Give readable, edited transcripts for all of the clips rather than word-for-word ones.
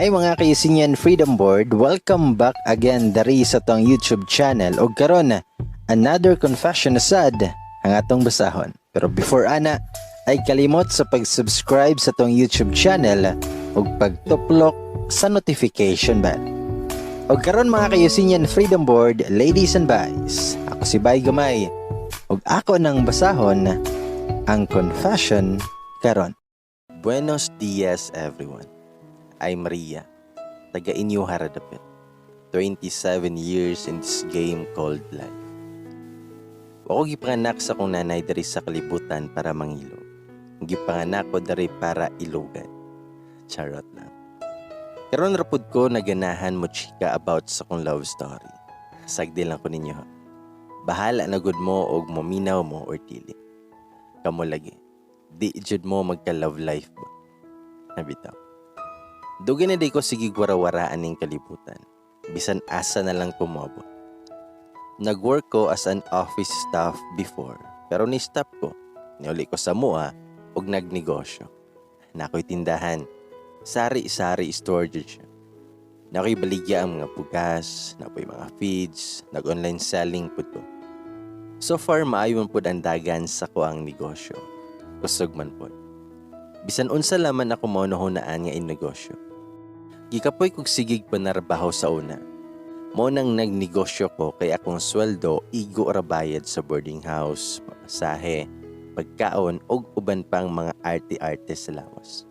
Hi, mga ka-Eusenian Freedom Board, welcome back again dari sa atong YouTube channel. Og karon, another confession na sad ang atong basahon. Pero before ana, ay kalimot sa pag-subscribe sa atong YouTube channel ug pagtuplok sa notification bell. Og karon, mga ka-Eusenian Freedom Board, ladies and guys, ako si Bay Gamay ug ako nang basahon ang confession karon. Buenos dias, everyone. I'm Maria, taga inyo haradapit. 27 years in this game called life. Wa ko gipanganak sa akong nanay diri sa kalibutan para mangilog. Gipanganak ko diri para ilugan. Charot lang. Karon ra pud ko naganahan mo chika about sa akong love story. Sagdi lang ko ninyo, ha. Bahala na gud mo og mominaw mo or dili. Kamo lagi. Di jud mo magka love life ba? Nabitaw. Dugay na di ko sige warawara aning kalibutan. Bisan asa na lang ko moabot. Nag-work ko as an office staff before, pero ni-stop ko. Niuli ko sa mua ug nagnegosyo. Nakoy tindahan. Sari-sari store jud siya. Nakoy baligya ang mga bugas, nakoy mga feeds, nag-online selling pud ko. So far, maayo man pud ang dagan sa akoang negosyo. Kusog man pud. Bisan unsa laman ako mo nahunaan nga inegosyo. Gikapoy kog sigig panarbaho sa una. Mo nang nagnegosyo ko kay akong sweldo igo ra bayad sa boarding house, pamasahe, pagkaon ug uban pang mga arte-arte sa lawas.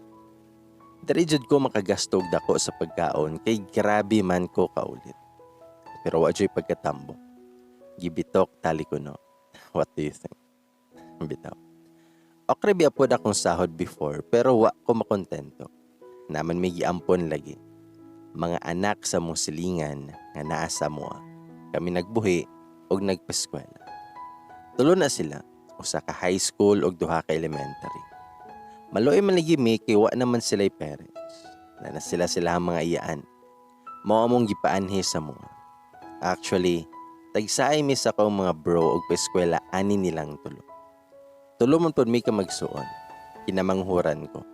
Diri jud ko makagasto og dako sa pagkaon kay grabe man ko kaulit. Pero wa juy pagkatambo. Gibitok tali ko no. What do you think? Bitaw. Okay biya pod akong sahod before, pero wa ko makontento. Naman may giampon lagi. Mga anak sa mong silingan nga naa sa amoa. Kami nagbuhi og nagpeskwela. Tulo na sila, usa ka high school ug duha ka elementary. Maluoy man lagi mi kay wa naman sila'y parents. Na na sila sila ang mga iyaan. Mao among gipaanhi sa amoa. Actually, tagsaay mi sa akong mga bro og paeskwela ani nilang tulo. Tulo man pod mi ka magsuon. Kinamanghuran ko.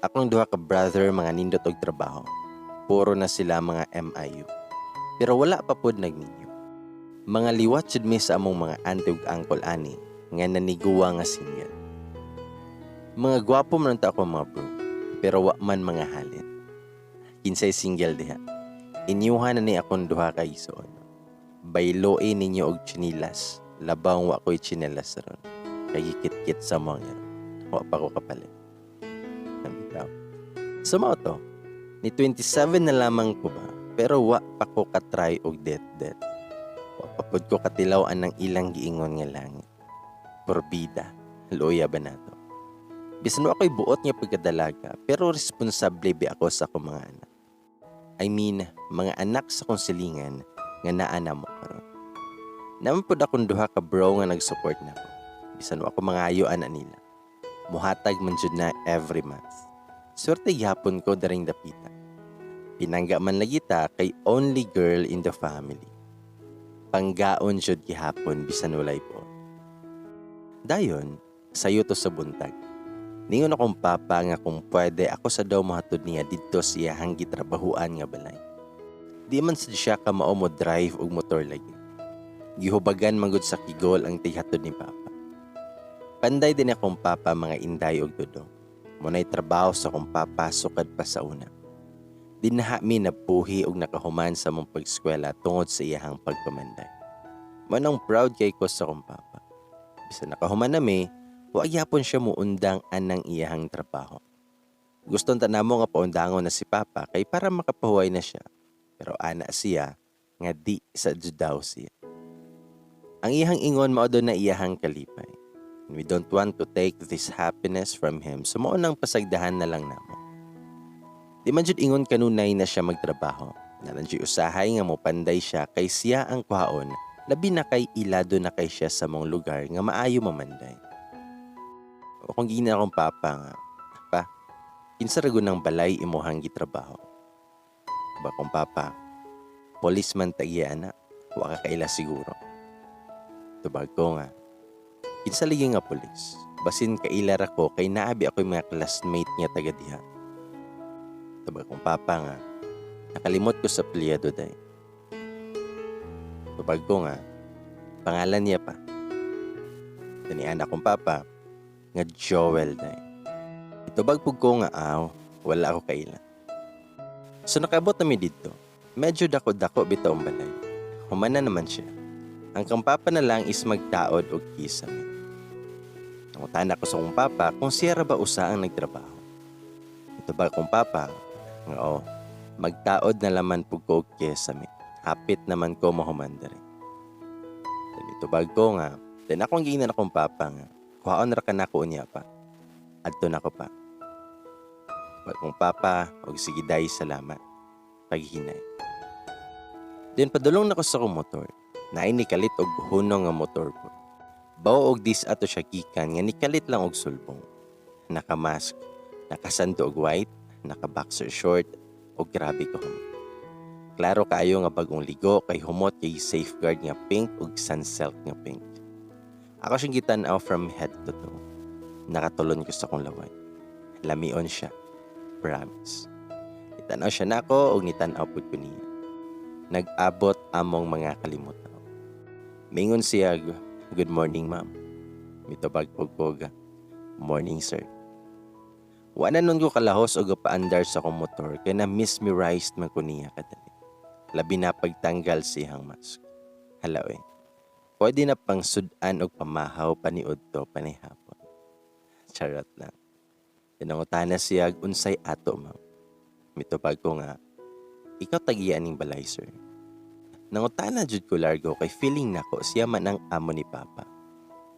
Akong duha ka brother mga nindot og trabaho. Puro na sila mga MIU. Pero wala pa pod nagminyo. Mga liwat jud mi sa among mga auntie ug uncle ani nga naniguwa nga single. Mga gwapo man ta ako mga bro, pero wa man mga halin. Kinsay single diha? Inyuha na ni akong duha ka igsoon. Bayloe ninyo og tsinilas. Labang wa ko'y tsinelas ron. Kay gikit-kit sa mga wa pa ko kapalit. Bitaw. So mao to. Ni 27 na lamang ko ba, pero wa pa ko katry og det-det. Wa pa pud ko katilaw anang ilang giingon nga langit. Porbida, luya ba nato? Bisan wa ko'y buot nga pagkadalaga, pero responsable bi ako sa akong mga anak. I mean, mga anak sa akong silingan nga naa namo karon. Naman pud akong duha ka bro nga nag-support nako. Bisan wa ko mangayo ana nila. Muhatag man jud na every month. Swerte gihapon ko daring dapita. Pinangga man lagi ta kay only girl in the family. Panggaon jud gihapon bisan walay po. Dayon, sayo to sa buntag. Ningon akong papa nga kung pwede ako sa daw mohatod niya didto sa iyahang gitrabahuan nga balay. Di man sad siya kamao mo drive og motor lagi. Gihubagan man gud sa kigol ang tighatod ni papa. Panday din akong papa mga inday og dudong. Muna'y trabaho sa akong papa sukad pa sa una. Dinaha mi nabuhi og nakahuman sa among pag-eskwela tungod sa iyahang pagpamanday. Manong proud kay ko sa akong papa. Bisan nakahuman nami, wa gyapon siya muundang anang iyahang trabaho. Gustong tanamo nga paundangon na si papa kay para makapahuway na siya. Pero ana siya nga di sa jud daw siya. Ang iyahang ingon, mao daw na iyahang kalipay. And we don't want to take this happiness from him, so mao nang pasagdahan na lang namo. Di man jud ingon kanunay na siya magtrabaho. Nalan jud usahay nga mopanday siya kay siya ang kuhaon, labi na kay ilado na kay siya sa mong lugar nga maayo mamanday. O kung gina akong papa nga, "Pa, kinsa ra ng balay imuhang gitrabaho?" Ba kong papa, "Policeman ta iya ana, wa ka kaila siguro." Tubag ko nga, "Kinsa lagi nga pulis? Basin kaila ra ko kay naabi ako'y mga classmate nga taga diha." Tubag akong papa nga, nakalimot ko sa apelyido day. Tubag ko nga, pangalan niya pa. Tanian akong papa nga Joel day. Itubag pug ko nga aw, wala ako kaila. So nakaabot nami didto. Medyo dako-dako bitaw ang balay. Human na naman siya. Ang kang papa na lang is magtaod og kisame. Nangutana ko sa akong papa kung siya ra ba usa ang nagtrabaho. Itubag akong papa nga oh, magtaod na laman pug ko og kisame. Hapit naman ko mahuman diri. Then itubag ko nga, then akong giingnan akong papa nga, kuhaon ra ka nako unya pa. Adto na ko pa. Tubag akong papa og sige day, salamat. Paghinay. Then padulong na ko sa akong motor. Naay nikalit og hunong nga motor po. Baw og dis ato siya gikan nga nikalit lang og sulbong. Naka-mask, nakasando og white, naka-boxer short og grabe ka humot. Klaro kaayo nga bagong ligo kay humot kay safeguard nga pink ug sunsilk nga pink. Ako siyang gitan-aw from head to toe. Nakatulon ko sa akong laway. Lamion siya. Promise. Nitanaw siya nako ug nitan-aw pud ko niya. Nag-abot among mga kalimutaw. Mingon siya, "Good morning, ma'am." Mitubag pug ko, "Morning, sir." Wa na nun ko kalahos og paandar sa akong motor kay na mesmerized man ko niya kadali. Labi na pagtanggal siyang mask. Hala oy. Pwede na pang sudan og pamahaw paniud to panihapon. Charot lang. Tinangutana siya unsay ato, ma'am. Mitubag ko nga, ikaw tagiya ning balay, sir. Nangutana jud ko largo kay feeling nako siya man ang amo ni Papa.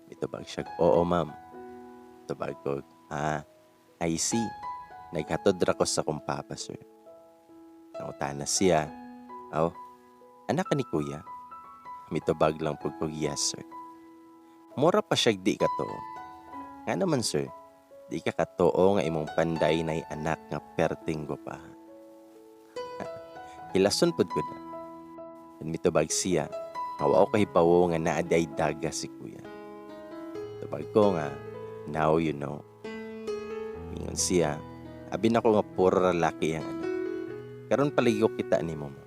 Mitubag siya, oo, ma'am. Tubag ko, ah, I see. Naghatod ra ko sa akong papa, sir. Nangutana siya, aw, anak ka ni kuya? Mitubag lang pud ko, yes, sir. Mura pa siya di ka to. Nga naman, sir, di ka katuo nga imong panday na anak nga perting pa. Hilason pud ko na. And mitubag siya, nga wa ko kahibawo nga naa diay daga si kuya. Tubag ko nga, now you know. Mingon siya, abi nako nga puro lalaki ang anak. Karon palagi ko kita nimo mo.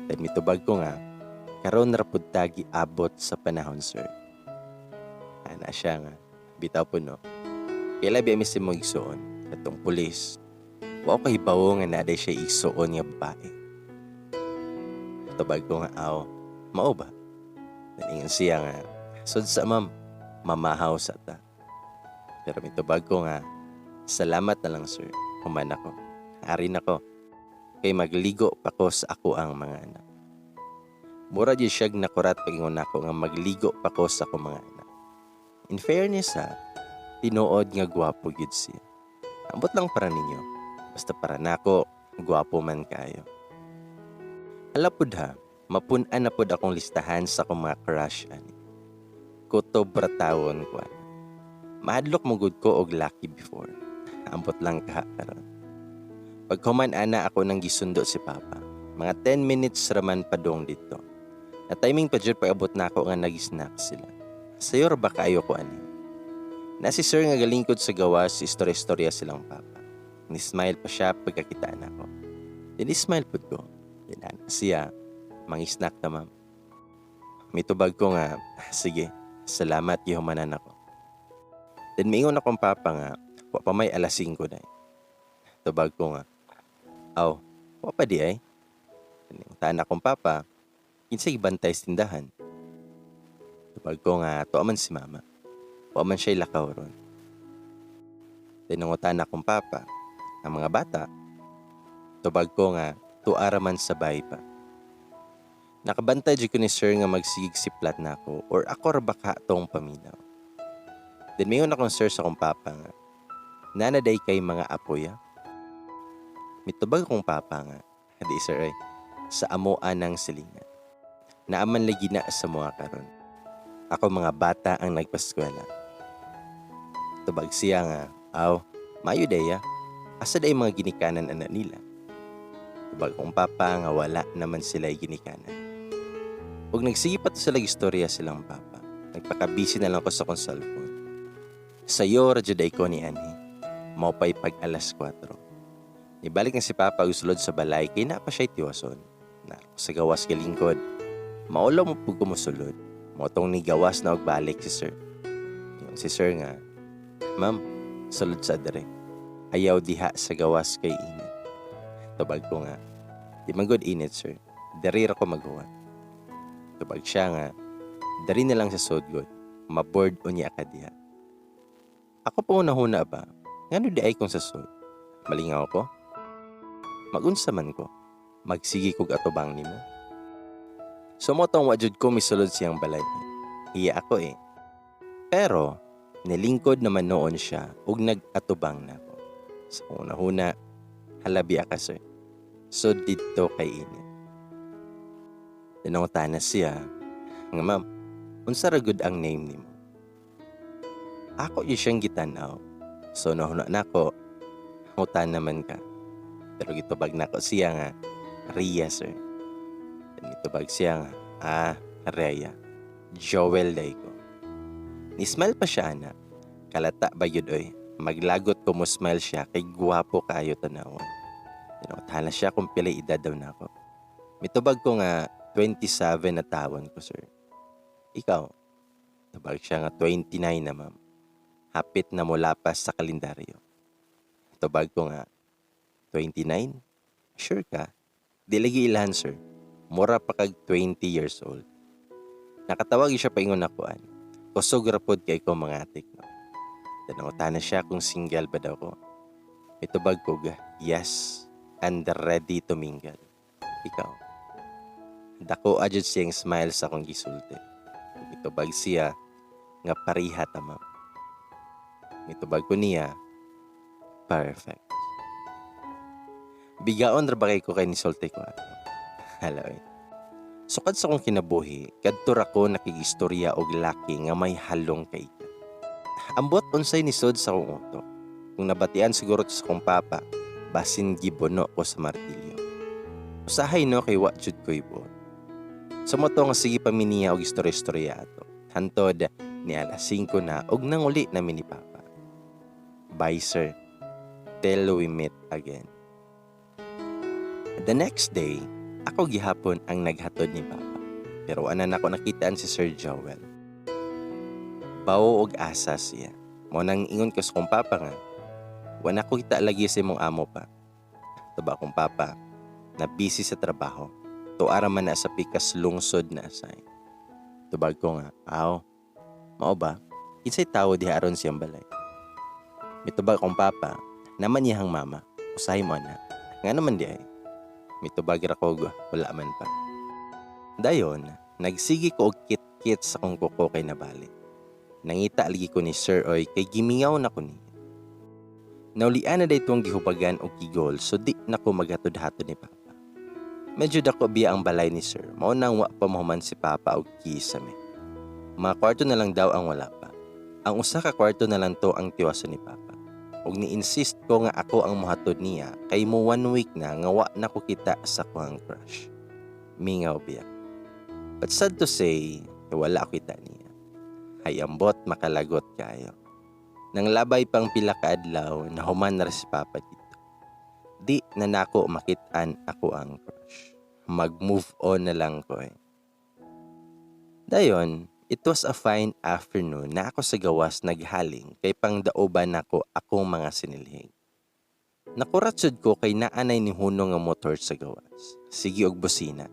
Then mitubag ko nga, karon ra pud ta giabot sa panahon, sir. Ana siya nga, bitaw po no. Kay labi ami si mo igsuon, katong pulis. Wa ko kahibawo nga naa siya igsuon nga babae. Tubag ko nga, aw, mao ba? Naningon siya nga, sud sa ma'am, mamahaw sa ta. Pero mitubag ko nga, salamat na lang, sir, human ako. Ari nako, kay magligo pa ko sa ako ang mga anak. Mura di siya nakurat pag-ingon nako nga magligo pa ko sa akong mga anak. In fairness ha, tinuod nga gwapo gyud siya. Ambot lang para ninyo, basta para nako, gwapo man kayo. Hala pud ha, mapun-an na pud akong listahan sa akong mga crush ani. Kutob ra tawon ko ana. Mahadlok mo gud ko og laki before. Ambot lang ka karon. Paghuman ana ako nang gisundo si Papa. Mga 10 minutes raman padong dito. Na timing pa jud pag-abot nako nga nag-snack sila. Sayor ba kayo ko ani? Na si sir nga galingkod sa gawas, istorya-istorya silang papa. Ni-smile pa siya pagkakita nako. Then smile pud ko. Then siya, mang-snack na, ma'am. Mitubag ko nga, sige, salamat gihumanan ako. Then miingon akong papa nga, wa pa may alas 5 na. Tubag ko nga, aw, wa pa di ay. Taan akong papa, kinsay bantay sa tindahan? Tubag ko nga, tuwa man si mama. Wa man siya'y lakaw ron. Then nangutan akong papa, ang mga bata. Tubag ko nga, tuara man sa bay pa. Nakabantay jud ko ni sir nga magsigig siplat na ako or ako ra baka tong paminaw. Then mingon akong sir sa akong papa nga, nanaday kay mga apoy ah. Mitubag akong papa nga, hadi sir ay, sa amoa ng silingan. Naaman lagi na sa mga karon. Ako mga bata ang nagpaskwela. Tubag siya nga, aw, mayo day ah. Asa day mga ginikanan anak nila? Tubag akong papa nga wala naman sila ginikanan. Ug nagsige pa to sila istorya silang papa. Nagpakabisi na lang ko sa akong cellphone. Sayo ra jud ay ko ni ani. Mao pa'y pag alas 4. Nibalik na si Papa og sulod sa balay kay naa pa siya tiwason. Naa ko sa gawas galingkod. Maulaw man pud ko mosulod. Mao tong nigawas na og balik si sir. Ingon si sir nga, "Ma'am, sulod sa dere. Ayaw diha sa gawas kay init." Tubag ko nga, "Di man gud init, sir. Dere ra ko maghuwat." Tubag siya nga, "Dere na lang sa sud gud. Mabored unya ka diha." Ako panghunahuna ba, ngano diay kung sa sud? Malingaw ko? Magunsa man ko? Magsige kog atubang nimo? So mao tong wa jud ko misulod siyang balay. Hiya ako eh. Pero nilingkod naman noon siya ug nag-atubang nako. Sa una-huna, "Hala biya ka, sir. Sud didto kay init." Nangutana siya nga, "Ma'am, unsa ra gud ang name nimo?" Ako gyud siyang gitan-aw. So nahuna nako, ngutana man ka. Pero gitubag nako siya nga, "Ria, sir." Then gitubag siya nga, "Ah, Rhea. Joel diay ko." Ni-smile pa siya ana. Kalata ba yun oy? Maglagot ko mo smile siya kay gwapo kaayo tanawon. Nangutana siya kung pilay edad daw nako. Mitubag ko nga 27 na tawon ko, sir. "Ikaw?" Tubag siya nga 29 na, ma'am. Hapit na molapas sa kalendaryo. Tubag ko nga, "29? Sure ka? Di lagi ilhan, sir. Mura pa kag 20 years old." Nakatawag siya paingon nako an. "Kusog ra pod kay ko mga atik, no?" Nangutana siya kung single ba daw ko. Mitubag ko, "Yes, and ready to mingle. Ikaw?" Dako jud siyang smile sa akong gisulti. Mitubag siya nga pareha ta, ma'am. Mitubag ko niya, "Perfect." Bigaon ra ba kay ko kay nisulti ko ato? Hala oy. Sukad sa akong kinabuhi, kadto ra ko nakigistorya og laki nga may halong kaikan. Ambot unsay nisod sa akong utok. Kung nabatian siguro sa akong papa, basin gibuno ko sa martilyo. Usahay no kay wa jud ko'y buot. Sa mao to nga sige pa mi niya og istorya-istorya ato. Hantod ni alas 5 na og nanguli na mi ni Papa. Bye, sir. Till we meet again. The next day, ako gihapon ang naghatod ni Papa. Pero ana nako nakitaan si Sir Joel. Bawo og asa siya. Mao nang ingon ko sa kong papa nga, "Wala ko kita lagi sa imong amo pa." Tubag akong papa, na busy sa trabaho. Tuara man na sa pikas lungsod na asay. Tubag ko nga, "Aw, mao ba? Kinsay tawo diha aron siyang balay?" Mitubag akong papa, naman iyahang mama, usahay mo na. Nga naman diay? Mitubag ra ko, wala man pa. Dayon, nagsige ko og kit-kit sa kong kuko kay nabali. Nangita lagi ko ni sir oy kay gimingaw na ko niya. Naulian na dayto ang gihubagan og kigol so di na ko maghatod-hatod ni Papa. Medyo dako biya ang balay ni sir, mao nang wa pa mahuman si Papa og kisame. Mga kwarto na lang daw ang wala pa. Ang usa ka kwarto na lang to ang tiwason ni Papa. Og ni-insist ko nga ako ang mohatod niya kay mo one week na nga wa na ko kita sa kuhang crush. Mingaw biya. But sad to say, wala ko kita niya. Hay ambot makalagot kayo. Nang labay pang pila ka adlaw na human na si Papa dito. Di na nako makitaan ako ang crush. Mag-move on na lang ko eh. Dayon, it was a fine afternoon na ako sa gawas naghaling kay pangdaoban nako akong mga sinilhig. Nakurat sud ko kay naanay ni hunong nga motor sa gawas. Sige og busina.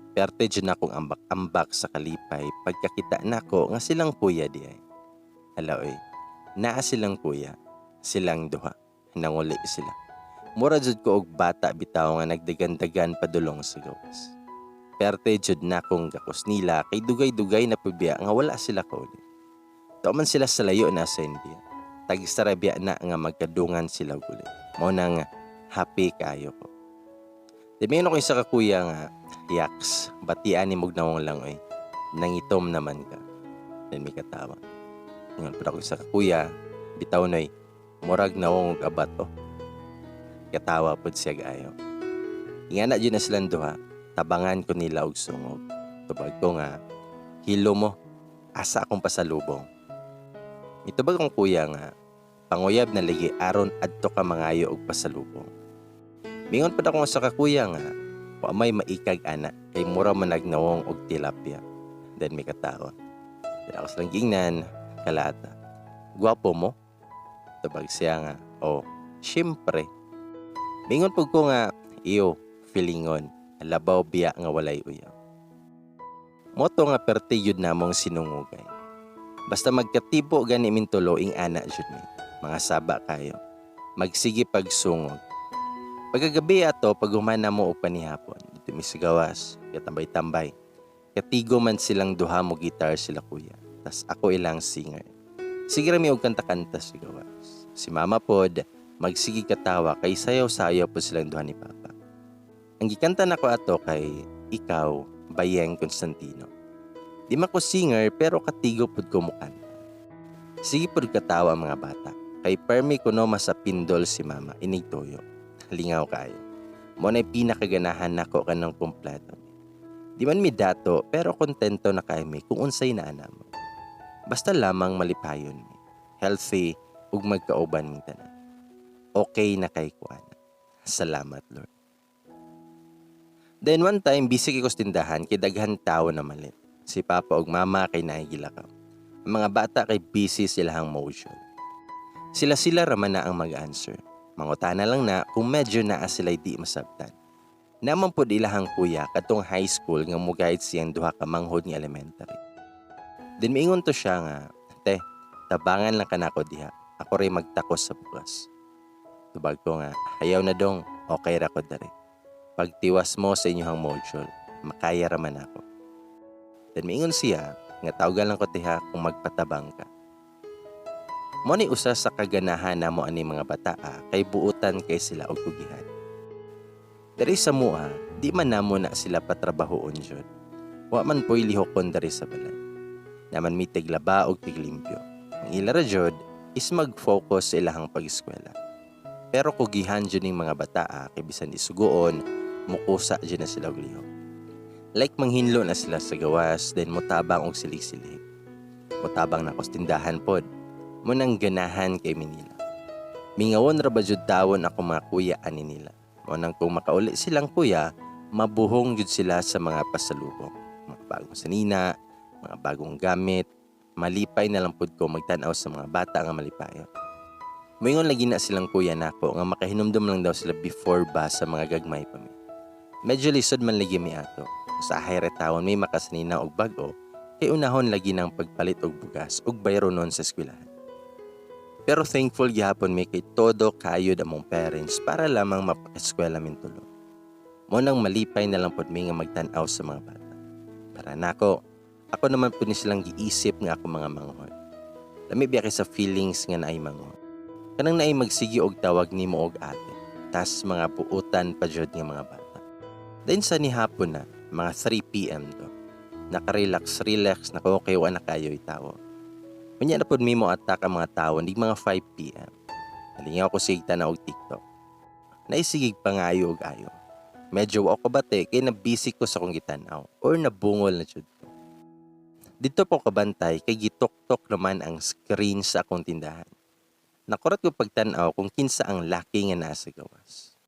Perte jud akong ambak-ambak sa kalipay pagkakita nako nga silang kuya diay. Hala oy, naa silang kuya, silang duha. Nanguli sila. Mura jud ko og bata bitaw nga nagdagan-dagan padulong sa gawas. Perte jud na akong gakos nila kay dugay-dugay na pud biya nga wala sila kauli. Tuo man sila sa layo na sa India. Tag-isa ra biya na nga magkadungan sila og uli. Mao nang happy kaayo ko. Di ko isa ka kuya nga, "Yaks, batian ni mog nawong lang oy. Nangitom naman ka." Then may katawa. Ingon pa ako isa ka kuya, "Bitaw noy, murag nawong og abat oh." Katawa pod siya gaayo. Ingana jud na silang duha, tabangan ko nila og sungog. Tubag ko nga, "Hilo mo, asa akong pasalubong?" Mitubag akong kuya nga, "Panguyab na ligi aron adto ka mangayo og pasalubong." Mingon pa akong sa kakuya nga, wa may maikag ana kay mura man nagnawong og tilapia. Then may katawa. Then ako silang gingnan, kalata. Gwapo mo? Tubag siya nga, oh, syempre. Mingon pud ko nga, iyo, feelingon, labaw biya nga walay uyaw. Moto nga perti yun namong sinungugay. Basta magkatibo gani mintulo ing ana jud mi. Mga saba kayo. Magsige pagsungog. Pagkagabi ato, pag humana mo o panihapon, dito mi sa gawas, katambay-tambay. Katigo man silang duha mo gitar sila kuya. Tas ako ilang singer. Sige rami og kanta-kanta sa gawas. Si mama pod, magsige katawa kay sayaw-sayaw po silang duha ni papa. Ang gikanta nako ato kay Ikaw, Bayeng Constantino. Di man ko singer pero katigo pud ko mukanta. Sige pud katawa ang mga bata. Kay permi kuno masapindol si mama, inig toyo. Lingaw kayo. Mo na'y pinakaganahan nako kanang kumpleto. Di man mi dato pero kontento na kay mi kung unsay naa namo. Basta lamang malipayon mi. Healthy ug magkauban ming tanan. Okay na kay kuan. Salamat, Lord. Then one time, busy kay ko sa tindahan kay daghan tao na malit. Si papa ug mama kay nahigilakaw. Ang mga bata kay busy silahang motion. Sila-sila raman na ang mag-answer. Mangutana lang na kung medyo naa sila'y di masabtan. Naman pod ilahang kuya katong high school nga mo-guide siyang duha ka manghod nga elementary. Then miingon to siya nga, "Te, tabangan lang kanako diha. Ako ray magtakos sa bukas." Tubag ko nga, "Ayaw na dong, okay ra ko diri. Pagtiwas mo sa inyong module, makaya raman ako." Then miingon siya nga tawagan lang ko tiha kung magpatabang ka. Mo ni usa sa kaganahan namo ani mga bataa kay buutan kay sila og kugihan. Diri sa mua, di man namo na sila patrabahoon jud. Wa man po'y lihokon diri sa balay. Naman mi tiglaba og tiglimpyo. Ang ila ra jud is mag-focus sa ilahang pag-eskwela. Pero kugihan jud ning mga bataa kay bisan isugoon, mukusa jud na sila og lihok. Like manghinlo na sila sa gawas, then motabang og silig-silig. Motabang na ko sa tindahan pod. Mo nang ganahan kay Manila. Mingawon ra ba jud tawon ako mga kuya ani nila. Mo nang kung makauli silang kuya, mabuhong jud sila sa mga pasalubong. Mga bagong sanina, mga bagong gamit, malipay na lang pud ko magtan-aw sa mga bata nga malipayon. Moingon lagi na silang kuya nako nga makahinumdum lang daw sila before ba sa mga gagmay pa mi. Medyo lisod man lagi mi ato. Usahay ra tawon may makasanina og bag-o kay unahon lagi ng pagpalit og bugas ug bayronon sa eskwelahan. Pero thankful gihapon mi kay todo kayod among parents para lamang mapakeskwela min tulo. Mo nang malipay na lang pod mi nga magtan-aw sa mga bata. Para nako, ako naman pud ni silang giisip nga ako mga manghod. Lami biya kay sa feelings nga naay manghod. Kanang naay magsigi og tawag nimo og ate, tas mga buutan pa jud nga mga bata. Then sa nihapon na, mga 3 p.m. to. Nakarelax, relax na ko kay wa na kayo'y tawo. Unya na pod mi mo attack ang mga tawo nig mga 5 p.m. Nalingaw ko sig tan-aw og TikTok. Naisigig pangayo og ayo. Medyo wa ko bate kay na busy ko sa akong gitanaw or nabungol na jud ko. Dito po kabantay kay gituktok naman ang screen sa akong tindahan. Nakurat ko pagtan-aw kung kinsa ang laki nga nasa gawas.